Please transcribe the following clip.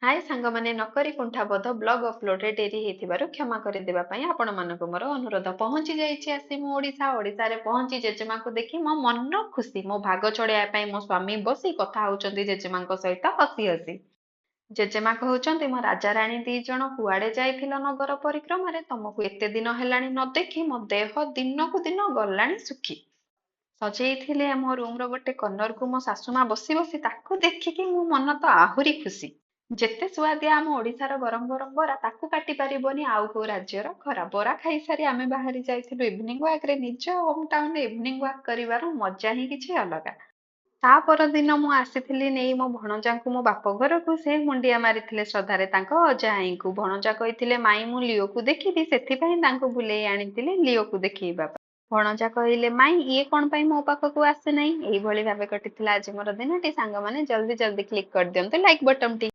ହାଏ ସାଙ୍ଗମାନେ, ନକରି କୁଣ୍ଠାବୋଧ। ବ୍ଲଗ୍ ଅପଲୋଡରେ ଡେରି ହେଇଥିବାରୁ କ୍ଷମା କରିଦେବା ପାଇଁ ଆପଣମାନଙ୍କୁ ମୋର ଅନୁରୋଧ। ପହଞ୍ଚି ଯାଇଛି ଆସି ମୁଁ ଓଡ଼ିଶା। ଓଡ଼ିଶାରେ ପହଞ୍ଚି ଜେଜେମାକୁ ଦେଖି ମୋ ମନ ଖୁସି। ମୋ ଭାଗ ଛଡ଼େଇବା ପାଇଁ ମୋ ସ୍ୱାମୀ ବସି କଥା ହଉଛନ୍ତି ଜେଜେମାଙ୍କ ସହିତ ହସି ହସି। ଜେଜେମା କହୁଛନ୍ତି, ମୋ ରାଜାରାଣୀ ଦି ଜଣ କୁଆଡ଼େ ଯାଇଥିଲ ନଗର ପରିକ୍ରମାରେ? ତମକୁ ଏତେ ଦିନ ହେଲାଣି ନ ଦେଖି ମୋ ଦେହ ଦିନକୁ ଦିନ ଗଲାଣି ଶୁଖି। ସଜେଇଥିଲେ ଆମ ରୁମର ଗୋଟେ କର୍ଣ୍ଣରକୁ ମୋ ଶାଶୁମା ବସି ବସି, ତାକୁ ଦେଖିକି ମୋ ମନ ତ ଆହୁରି ଖୁସି। ଯେତେ ସୁଆଦିଆ ଆମ ଓଡ଼ିଶାର ଗରମ ଗରମ ବରା, ତାକୁ କାଟି ପାରିବନି ଆଉ କୋଉ ରାଜ୍ୟର ଖରା। ବରା ଖାଇସାରି ଆମେ ବାହାରି ଯାଇଥିଲୁ ଇଭିନିଂ ୱାକରେ। ନିଜ ହୋମ ଟାଉନରେ ଇଭିନିଂ ୱାକ୍ କରିବାର ମଜା ହିଁ କିଛି ଅଲଗା। ତା ପରଦିନ ମୁଁ ଆସିଥିଲି ନେଇ ମୋ ଭଣଜାଙ୍କୁ ମୋ ବାପ ଘରକୁ। ସେ ମୁଣ୍ଡିଆ ମାରିଥିଲେ ଶ୍ରଦ୍ଧାରେ ତାଙ୍କ ଅଜା ଆଈଙ୍କୁ। ଭଣଜା କହିଥିଲେ, ମାଇଁ, ମୁଁ ଲିଓକୁ ଦେଖିବି। ସେଥିପାଇଁ ତାଙ୍କୁ ବୁଲେଇ ଆଣିଥିଲେ ଲିଓକୁ ଦେଖେଇବା ପାଇଁ। ଭଣଜା କହିଲେ, ମାଇଁ, ଇଏ କଣ ପାଇଁ ମୋ ପାଖକୁ ଆସେ ନାହିଁ? ଏଇଭଳି ଭାବେ କଟିଥିଲା ଆଜି ମୋର ଦିନଟି। ସାଙ୍ଗମାନେ, ଜଲ୍ଦି ଜଲ୍ଦି କ୍ଲିକ୍ କରିଦିଅନ୍ତୁ ଲାଇକ୍ ବଟନଟି।